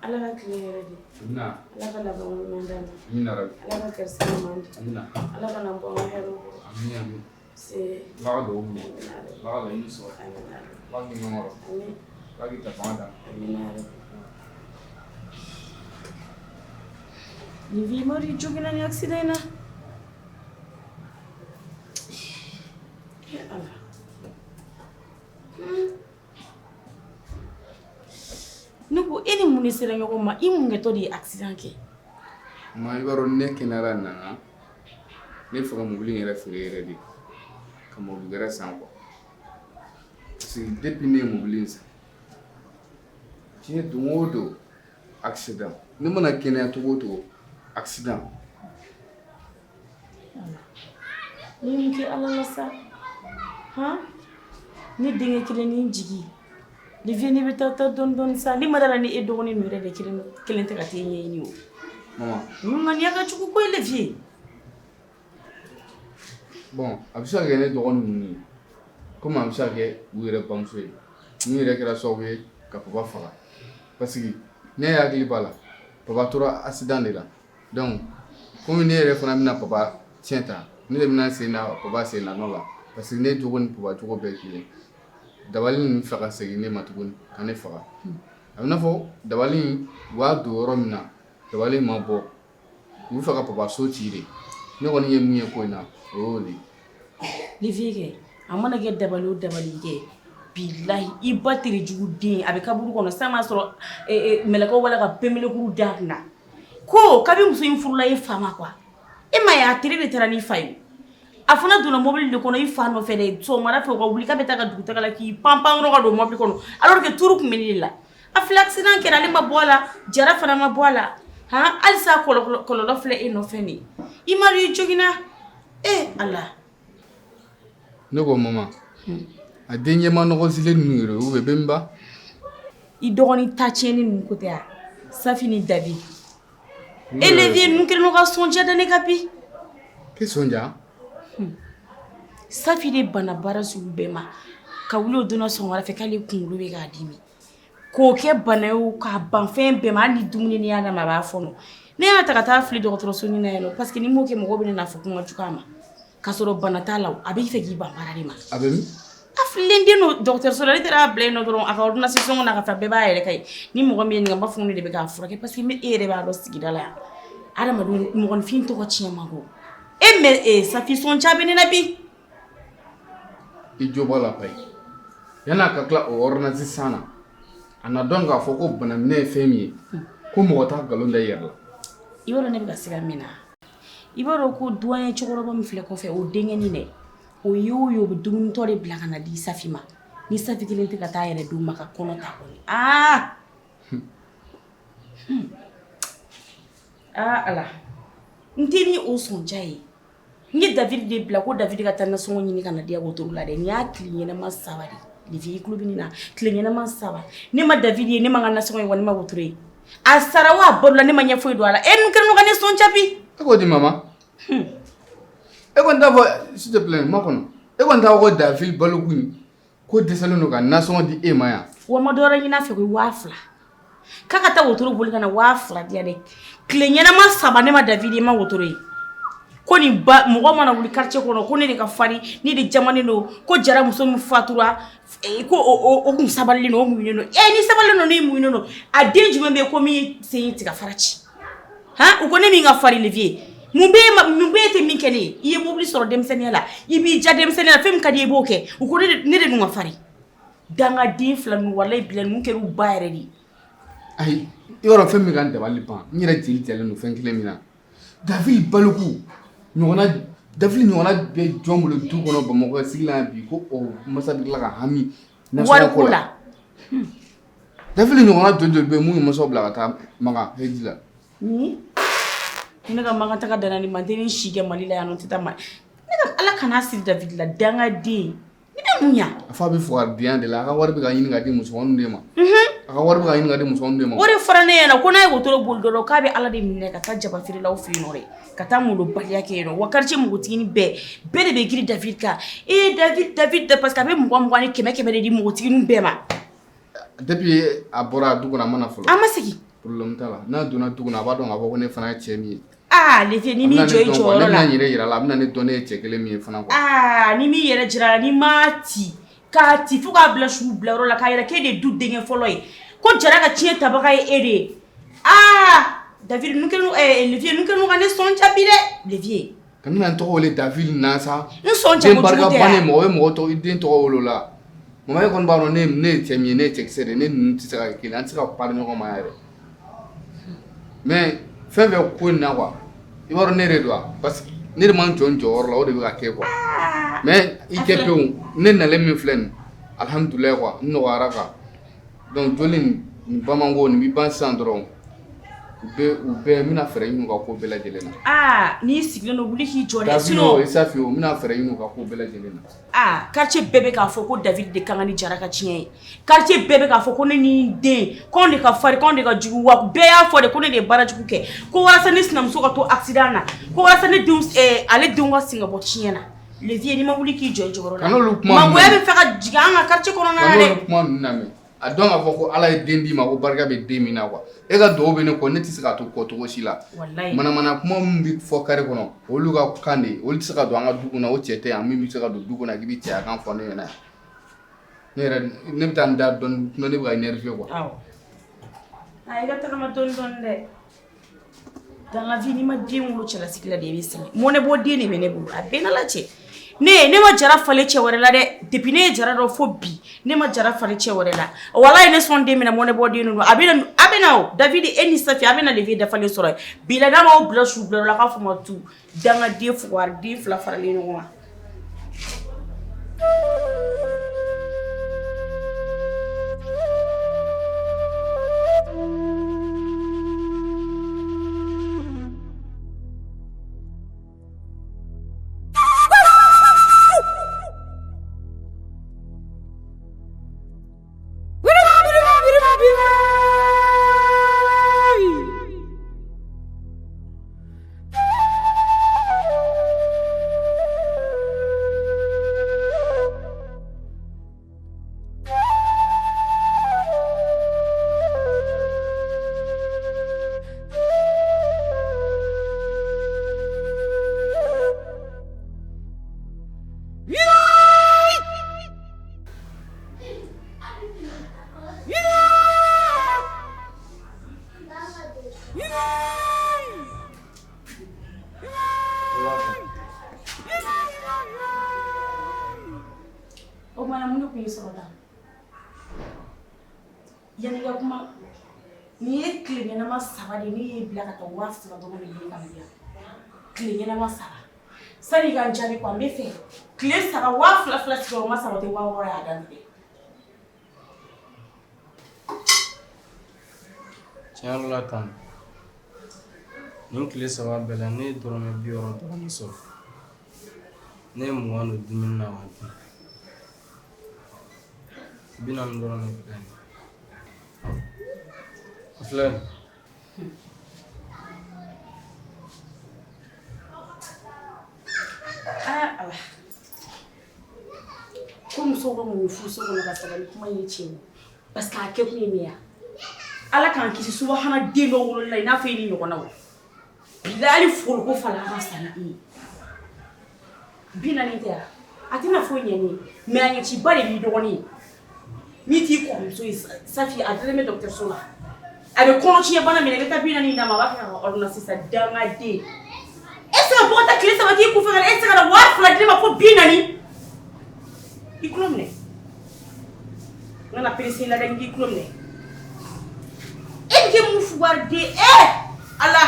Ala ka tile hɛrɛ di Ala ka laban ɲuman d'an ma Ala ka garisigɛ ɲuman di Ala kana bɔ an ka hɛrɛw kɔrɔ se Ala ka dugawu minɛ Ala ka laɲini sabati Ala k'i ɲɛkɔrɔ Ala k'i ta fanga d'an ma Nin vie Mori joginna nin accident in na Ala Ne ko e ni mun de sera ɲɔgɔn ma i mun kɛtɔ de ye accident kɛ ma i b'a dɔn ne kɛnɛyara nana ne fɛ ka mobili in yɛrɛ feere yɛrɛ de ka mobili wɛrɛ san quoi parce que depuis ne ye mobili in san diɲɛ don o don accident ne mana kɛnɛya cogo o cogo accident Ni mun kɛ Ala la sa han ne denkɛ kelen ni jigi Le vieux, n'i bɛ taa, taa dɔɔni dɔɔni sa. Ne ma d'a la ni e dɔgɔnin ninnu yɛrɛ de kelen kelen tɛ ka t'e ɲɛɲini o. Maman. Ninnu ŋaniya ka jugu koyi, le vieux. Bon, a bɛ se ka kɛ ne dɔgɔnin ninnu ye, komi a bɛ se ka kɛ u yɛrɛ bamuso ye min yɛrɛ kɛra sababu ye ka papa faga, parce que ne hakili b'a la, papa tora accident de la. Donc komi ne yɛrɛ fana bɛna papa tiɲɛ ta, ne de bɛna sen da papa sen na nɔ la, parce que ne jogo ni papa jogo bɛɛ ye kelen. Dabali ninnu fɛ ka segin ne ma tuguni ka ne faga. A bɛ n'a fɔ dabali in, u b'a don yɔrɔ min na, dabali in ma bɔ, u bɛ fɛ ka papa so ci de. Ne kɔni ye min ye ko in na, o y'o de ye. Le vieux kɛ, a mana kɛ dabali o dabali kɛ, bilahi, i ba terijugu den, a bɛ kaburu kɔnɔ sisan, m'a sɔrɔ mɛlɛkɛw b'a la ka pemelekuru d'a kunna ko kabi muso in furula i fa ma quoi. E ma ye, a teri de taara n'i fa ye. A fana donna mobili de kɔnɔ i fa nɔfɛ dɛ, sɔgɔmada fɛ u ka wuli k'a bɛ taa ka dugutaga la, k'i pan pan dɔrɔn ka don mobili kɔnɔ, alors que turu tun bɛ ne de la. A filɛ, accident kɛra, ale ma bɔ a la, Jara fana ma bɔ a la. Han, halisa kɔlɔlɔ filɛ e nɔfɛ nin. I ma dɔn i joginna. E Ala. Ne ko mama, a den ɲɛma nɔgɔsilen ninnu yɛrɛ, u bɛ bɛnba. I dɔgɔnin ta tiɲɛni ninnu ko tɛ wa? Safi ni Dabi. E le vieux, ninnu kɛlen don ka sɔnja da ne kan bi. K'i sɔnja? Safi de banna baara sugu bɛɛ ma. Ka wuli o donna sɔgɔmada fɛ k'ale kunkolo bɛ k'a dimi. K'o kɛ bana ye o, k'a ban fɛn bɛɛ ma, hali ni dumuni n'i y'a d'a ma, a b'a fɔɔnɔ. Ne y'a ta ka taa fili dɔgɔtɔrɔso nin na yen nɔ, parce que ni m'o kɛ, mɔgɔw bɛna n'a fɔ ko n ka jugu a ma. K'a sɔrɔ bana t'a la o, a b'i fɛ k'i ban baara de ma. A bɛ min? A fililen den don dɔgɔtɔrɔso la, ne taara a bila yen nɔ dɔrɔn, a ka ordonnance sɔngɔ n'a ka fɛn bɛɛ b'a yɛrɛ ka ye. Ni mɔgɔ min ye nin kɛ, n b'a fɔ ko ne de bɛ k'a furakɛ, parce que e yɛrɛ b'a dɔn sigida la yan. Adamadenw, mɔgɔninfin tɔgɔ tiɲɛ man go. E mais Safi sɔnja bɛ ne na bi. I jo b'a la payi. Yan'a ka tila o ordonnance san na, a na dɔn k'a fɔ ko banaminɛ ye fɛn min ye, ko mɔgɔ t'a nkalon da i yɛrɛ la. I b'a dɔn ne bɛ ka siran min na. I b'a dɔn ko doyen cɛkɔrɔba min filɛ kɔfɛ, o denkɛnin dɛ, o ye o ye, o bɛ dumunitɔ de bila ka na di Safi ma. Ni Safi kelen tɛ ka taa yɛrɛ d'u ma ka kɔnɔ ta kɔni. Aa! Aa Ala. N tɛ ni o sɔnja ye. N ye David de bila ko David ka taa nasɔngɔ ɲini ka na di yan wotoro la dɛ. Nin y'a tile ɲɛnama 3 de ye. Le vieux, i tulo bɛ nin na. Tile ɲɛnama 3. Ne ma David ye, ne ma n ka nasɔngɔ ye, wa ne ma wotoro ye. A sara wa a balola, ne ma ɲɛ foyi don a la. E ninnu kɛlen don ka ne sɔn bi. E ko di mama? E kɔni t'a fɔ, s'il te plaît, ma kɔnɔ. E kɔni t'a fɔ ko David baloku in ko dɛsɛlen don ka nasɔngɔ di e ma yan. Wa ma dɔ wɛrɛ ɲini a fɛ ko 2000. K'a ka taa wotoro boli ka na 2000 di yan dɛ. Tile ɲɛnama 3, ne ma David ye, ma wotoro ye. Ko nin ba mɔgɔ mana wuli quartier kɔnɔ ko ne de ka farin, ne de jamanen don, ko Jara muso min fatura, ko o kun sabalilen don, o muɲunen don. E ni sabalilen don, ni muɲunen don, a den jumɛn bɛ yen ko min sen ye tiga fara ci? Han, u ko ne min ka farin, le vieux. Mun bɛ ma, mun bɛ tɛ min kɛ ne ye? I ye mobili sɔrɔ denmisɛnninya la, i b'i ja denmisɛnninya la, fɛn min ka di i ye i b'o kɛ. U ko ne de dun ka farin. Dangaden fila ninnu, walayi bilayi, ninnu kɛra u ba yɛrɛ de ye. Ayi, i b'a dɔn fɛn min ka n dabali ban, n yɛrɛ jeli jalen don fɛn kelen min na. David baloku ɲɔgɔnna, David ɲɔgɔnna bɛ jɔn bolo du kɔnɔ Bamakɔ sigi la yan bi, ko o masa bɛ tila ka hami wari ko la? David ɲɔgɔnna joli joli bɛ mun ye masaw bila ka taa Makan heji la? Ni ne ka Makan taga danna nin ma, n tɛ ni si kɛ Mali la yan nɔ, n tɛ taa Mali. Ne ka Ala kana siri David la, dangaden. Ne bɛ mun ɲa? A fa bɛ fugaridenya de la, a ka wari bɛ ka ɲini ka di musomaninw de ma. A ka wari bɛ ka ɲini ka di musomaninw de ma. O de fɔra ne ɲɛna ko n'a ye wotoro boli dɔrɔn, k'a bɛ Ala de minɛ ka taa jaba feerelaw fɛ yen nɔ dɛ, ka taa molobaliya kɛ yen nɔ. Wa quartier npogotiginin bɛɛ, bɛɛ de bɛ girin David kan. Ee David, David, parce que a bɛ 20 20 ni 100 100 de di npogotiginin bɛɛ ma. Depuis a bɔra du kɔnɔ, a ma na fɔlɔ. A ma segin. Problème t'a la, n'a donna du kɔnɔ, a b'a dɔn k'a fɔ ko ne fana ye cɛ min ye. Aa le vieux, ni m'i jɔ i jɔyɔrɔ la. Ne bɛna n yɛrɛ yira a la, a bɛna ne dɔn ne ye cɛ kelen min ye fana quoi. Aa ni m'i yɛrɛ jira a la, ni m'a ci k'a ci fo k'a bila su bilayɔrɔ la, k'a yira k'e de ye du denkɛ fɔlɔ ye, ko Jara ka tiɲɛ tabaga ye e de ye. Aa David, ninnu kɛlen le vieux, ninnu kɛlen don ka ne sɔn ja bi dɛ, le vieux. Ka na n tɔgɔ wele David na sa. N sɔn ja kojugu tɛ. Den barika bannen, mɔgɔ bɛ mɔgɔ tɔgɔ i den tɔgɔ wele o la. Mama, e kɔni b'a dɔn ne ye cɛ min ye, ne ye cɛkisɛ de ye, ne ninnu tɛ se ka kɛ kelen, an tɛ se ka pari ɲɔgɔn ma yɛrɛ. Mais fɛn fɛn ko in na quoi, i b'a dɔn ne de don wa, parce que ne de ma n jɔ n jɔyɔrɔ la, o de bɛ ka kɛ quoi. Mais i kɛ pewu, ne nalen min filɛ nin, alihamudulilayi quoi, n nɔgɔyara quoi. Donc joli nin, nin bamanko nin bɛ ban sisan dɔrɔn. U bɛɛ n bɛna fɛɛrɛ ɲini u ka ko bɛɛ lajɛlen na. Aa, n'i sigilen don, wuli k'i jɔ dɛ. David sinon o, Safi o, n bɛna fɛɛrɛ ɲini u ka ko bɛɛ lajɛlen na. Aa, quartier bɛɛ bɛ k'a fɔ ko David de kan ka ni Jara ka tiɲɛ ye. Quartier bɛɛ bɛ k'a fɔ ko ne ni n den k'anw de ka farin, k'anw de ka jugu, wa bɛɛ y'a fɔ de ko ne de ye baara jugu kɛ, ko walasa ne sinamuso ka to accident na, ko walasa ne denw ale denw ka sen ka bɔ tiɲɛ na. Le vieux, n'i ma wuli k'i jɔ i jɔyɔrɔ la, Kan'olu kuma mangoya bɛ fɛ ka jigin an ka quartier kɔnɔna na dɛ. Kan'olu kuma ninnu lamɛn. A dɔn k'a fɔ ko Ala ye den d'i ma, ko barika bɛ den min na quoi. E ka dugawu bɛ ne kɔ, ne tɛ se k'a to kɔ cogo si la. Walayi. Manamana kuma min bɛ fɔ carré kɔnɔ, olu ka kan de ye. Olu tɛ se ka don an ka du kɔnɔ. O cɛ tɛ yan min bɛ se ka don du kɔnɔ k'i bɛ cɛya kan fɔ ne ɲɛna yan. Ne yɛrɛ, ne bɛ taa n da dɔɔni, sinon ne bɛ ka énervé quoi. Awɔ, a i ka tagama dɔɔni dɔɔni dɛ. Dans la vie, n'i ma den wolo cɛlasigi la de, i bɛ sɛgɛn. Mɔnɛ bɔ den de bɛ ne bolo, a bɛɛ n'Ala cɛ. Ne ma Jara falen cɛ wɛrɛ la dɛ. Depuis ne ye Jara dɔn fo bi, ne ma Jara falen cɛ wɛrɛ la. Walayi, ne sɔn den min na, mɔnɛ bɔ den don. A bɛ na, a bɛ na. O David, e ni Safi, a bɛ na levier dafalen sɔrɔ yen bi la. N'a m'aw bila su bila la, k'a fɔ ma tu dangaden fugari den fila faralen ɲɔgɔn kan. O kumana, mun de tun y'i sɔrɔ tan? Yanni i ka kuma, nin ye tile ɲɛnama 3 de ye, ne y'e bila ka taa 2000 dɔrɔn de ɲini ka na di yan. Tile ɲɛnama 3, sani i ka n jaabi quoi, n bɛ fɛ tile 3, 2000 fila sigiyɔrɔma saba tɛ 6000 ye a daminɛ. Tiɲɛ yɛrɛ la tan, nin tile 3 bɛɛ la, ne ye dɔrɔmɛ 60 dɔrɔn de sɔrɔ. Ne ye 20 don dumuni na ka dun, 40 dɔrɔn de filɛ nin ye. A filɛ nin. Aa Ala, ko musow ka muɲu furuso kɔnɔ ka sabali, kuma in ye tiɲɛ ye, parce que a kɛ kun ye min ye, Ala k'an kisi subahana den dɔ wololi la i n'a fɔ e ni ɲɔgɔnnaw. Bilahi, hali foroko fala ka fisa ni e ye. 40 tɛ yan, a tɛna foyi ɲɛ ne ye, mais a ɲɛciba de b'i dɔgɔnin ye min t'i kɔrɔmuso ye. Safi, a dalen bɛ dɔgɔtɔrɔso la, a bɛ kɔnɔtiɲɛ bana min na, i bɛ taa 40 d'a ma, a b'a kɛ ka ordonnance san. Dangaden, e tɛ se ka bɔ ka taa tile 3 k'i kun fɛ ka na, e tɛ se ka na 2000 di ne ma fo 40. I tulo minɛ, n kana pressé la dɛ, n k'i tulo minɛ. E bɛ kɛ mun fugariden? E Ala,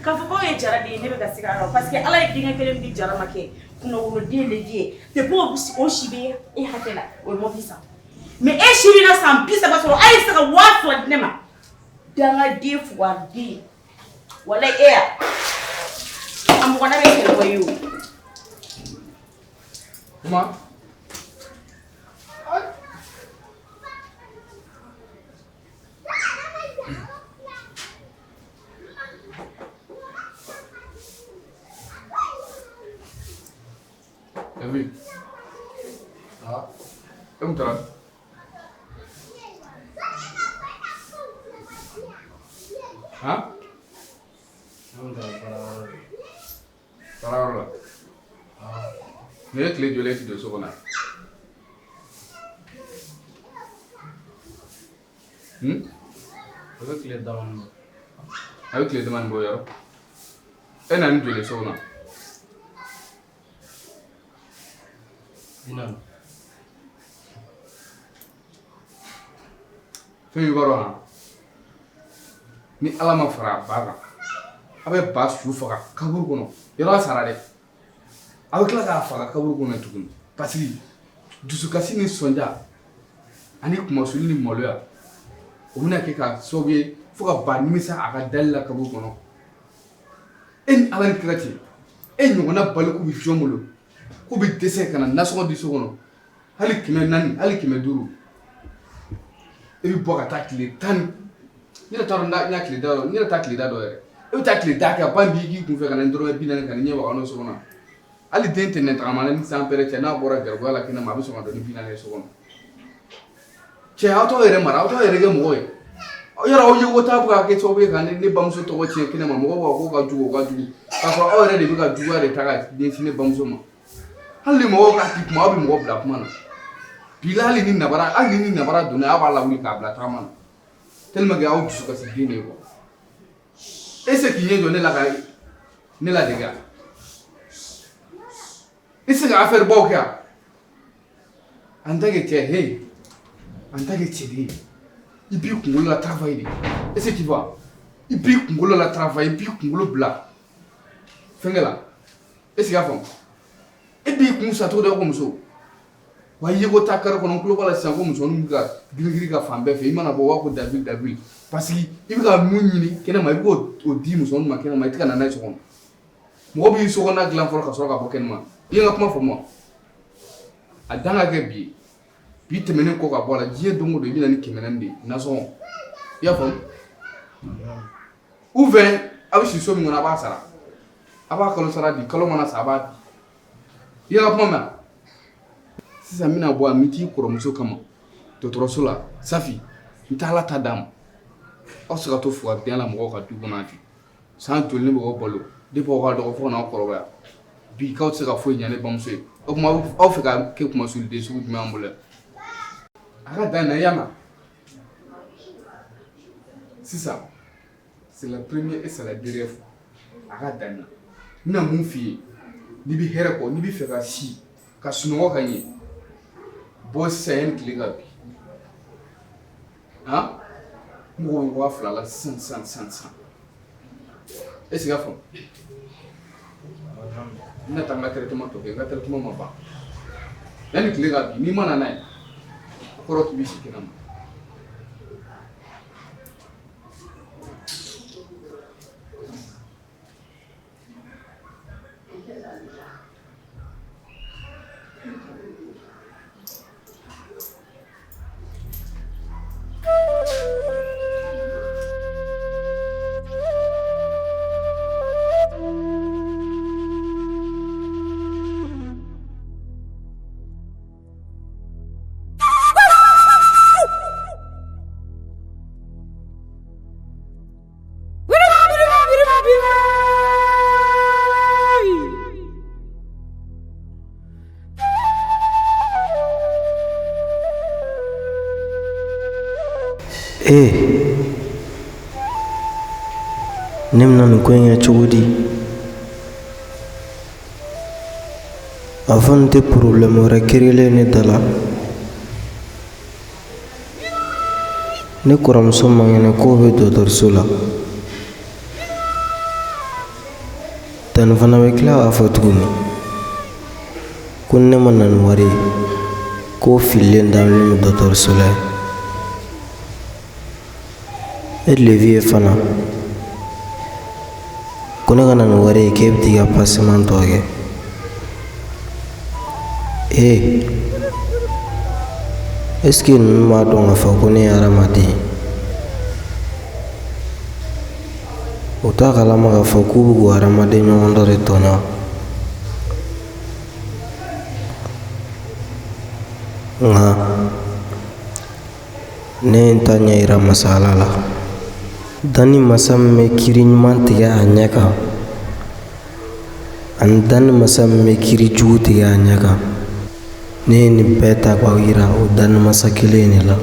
k'a fɔ k'aw ye Jara den ye, ne bɛ ka siga a la, parce que Ala ye denkɛ kelen di Jara ma kɛ kunnawoloden de ye. Depuis o si bɛ e hakɛ la, o ye mobili san, mais e si bɛna san 30 sɔrɔ, a ye se ka 2000 di ne ma. Dangaden fugariden, walayi, e ya a mɔgɔna bɛ kɛlɛ bɔ i ye o. Kuma. David. Ah. E mun taara? Han? Ne kun taara baarayɔrɔ la. Baarayɔrɔ la. Ah. Nin ye tile joli ye e ti don so kɔnɔ yan? Hmm? O bɛ tile damadɔ bɔ. A bɛ tile damadɔ bɔ yɔrɔ. E nana ni joli ye so kɔnɔ? 40. Fɛn min b'a dɔn han, ni Ala ma fara a ba kan, a bɛ ba su faga kaburu kɔnɔ. Yɔrɔ a sara dɛ, a bɛ tila k'a faga kaburu kɔnɔ tuguni, parce que dusukasi ni sɔnja ani kumasuli ni maloya, o bɛna kɛ ka sababu ye. Fo ka ba nimisa a ka dali la kaburu kɔnɔ. E ni Ala ni kira cɛ, e ɲɔgɔnna baliku bɛ jɔn bolo k'u bɛ dɛsɛ ka na nasɔngɔ di so kɔnɔ, hali 400, hali 500. E bɛ bɔ ka taa tile 10, ne yɛrɛ t'a dɔn n y'a tile da dɔn, ne yɛrɛ t'a tile da dɔn yɛrɛ. E bɛ taa tile 10 kɛ, a ba b'i k'i kun fɛ ka na ni dɔrɔmɛ 40 ka n'i ɲɛ waga n'o so kɔnɔ. Hali den tɛ nɛ tagama ni san pɛrɛ cɛ, n'a bɔra garibuya la kɛnɛ ma, a bɛ sɔn ka don ni 40 ye so kɔnɔ. Cɛ, aw t'aw yɛrɛ mara, aw t'aw yɛrɛ kɛ mɔgɔ ye. Yɔrɔ aw ye ko taa bɛ ka kɛ sababu ye ka ne bamuso tɔgɔ tiɲɛ kɛnɛ ma. Mɔgɔw b'a fɔ k'o ka jugu, o ka jugu, k'a sɔrɔ aw yɛrɛ de bɛ ka juguya de ta ka ɲɛsin ne bamuso ma. Hali ni mɔgɔw k'a ti kuma, aw bɛ mɔgɔ bila kuma na. Bi la, hali ni nabara donna, aw b'a lawuli k'a bila tagama na, tellement que aw dusu kasi den de ye quoi. E se k'i ɲɛ jɔ ne la ka ne ladege wa? I se ka affaire baw kɛ wa? En tant que cɛ, hey, en tant que cɛden, i b'i kunkolo la travail de. Est-ce que tu vois? I b'i kunkolo la travail, i b'i kunkolo bila fɛnkɛ la. Est-ce que i y'a faamu? E b'i kun sa cogo di ko muso? Wa i ye ko taa kari kɔnɔ, n tulo b'a la sisan ko musomaninw bɛ ka girin-girin ka fan bɛɛ fɛ. I mana bɔ, u b'a fɔ David, David. Parce que i bɛ ka mun ɲini kɛnɛma, i bɛ k'o di musomaninw ma kɛnɛma, i tɛ ka na n'a ye so kɔnɔ. Mɔgɔ b'i so kɔnɔna dilan fɔlɔ ka sɔrɔ ka bɔ kɛnɛma. I ye n ka kuma faamu wa? A dan ka kɛ bi ye. Bi tɛmɛnen kɔ ka bɔ a la, diɲɛ don o don i bɛ na ni 400 de ye nasɔngɔ. I y'a faamu? Ou bien a bɛ si so min kɔnɔ, a b'a sara. A b'a kalo sara di, kalo mana sa, a b'a di. I ye n ka kuma mɛn? Sisan n bɛna bɔ yan, n bɛ t'i kɔrɔmuso kama dɔgɔtɔrɔso la. Safi, n tɛ Ala ta d'a ma. Aw tɛ se ka to fugaridenya la mɔgɔw ka du kɔnɔ yan ten. San joli ne bɛ k'aw balo depuis aw ka dɔgɔ fo ka n'aw kɔrɔbaya, bi k'aw tɛ se ka foyi ɲɛ ne bamuso ye. O tuma aw fɛ ka kɛ kumasuliden sugu jumɛn an bolo yan? A ka dan na, i y'a mɛn? Sisan, c'est la première et c'est la dernière fois. A ka dan na. N bɛna mun f'i ye? N'i bɛ hɛrɛ kɔ, n'i bɛ fɛ ka si ka sunɔgɔ ka ɲɛ, bɔ sisan yanni tile ka bin. Han, n mago bɛ 2000 la sisan sisan sisan sisan. Est ce que i y'a faamu? N bɛna taa n ka traitement tɔ kɛ, n ka traitement ma ban. Yanni tile ka bin, n'i ma na n'a ye, o kɔrɔ k'i bɛ si kɛnɛ ma. Ee, ne bɛna nin ko in kɛ cogo di? A fɔ nin tɛ problème wɛrɛ créer ne da la. Ne kɔrɔmuso man kɛnɛ, k'o bɛ dɔgɔtɔrɔso la. Tani fana bɛ tila k'a fɔ tuguni ko ni ne ma na ni wari ye, k'o fililen dalen bɛ dɔgɔtɔrɔso la yen. E le fana ko ne ka na ni wari ye, k'e bɛ t'i ka pansement tɔ kɛ. Ee, est ce que ninnu b'a dɔn k'a fɔ ko ne ye hadamaden ye? U t'a kalama k'a fɔ k'u bɛ k'u hadamaden ɲɔgɔn dɔ de tɔɲɔ. Nka ne ye n ta ɲɛ yira masa Ala la. Danni masa min bɛ kiiri ɲuman tigɛ a ɲɛ kan, ani danni masa min bɛ kiiri jugu tigɛ a ɲɛ kan, ne ye nin bɛɛ ta k'aw yira o danni masa kelen in de la.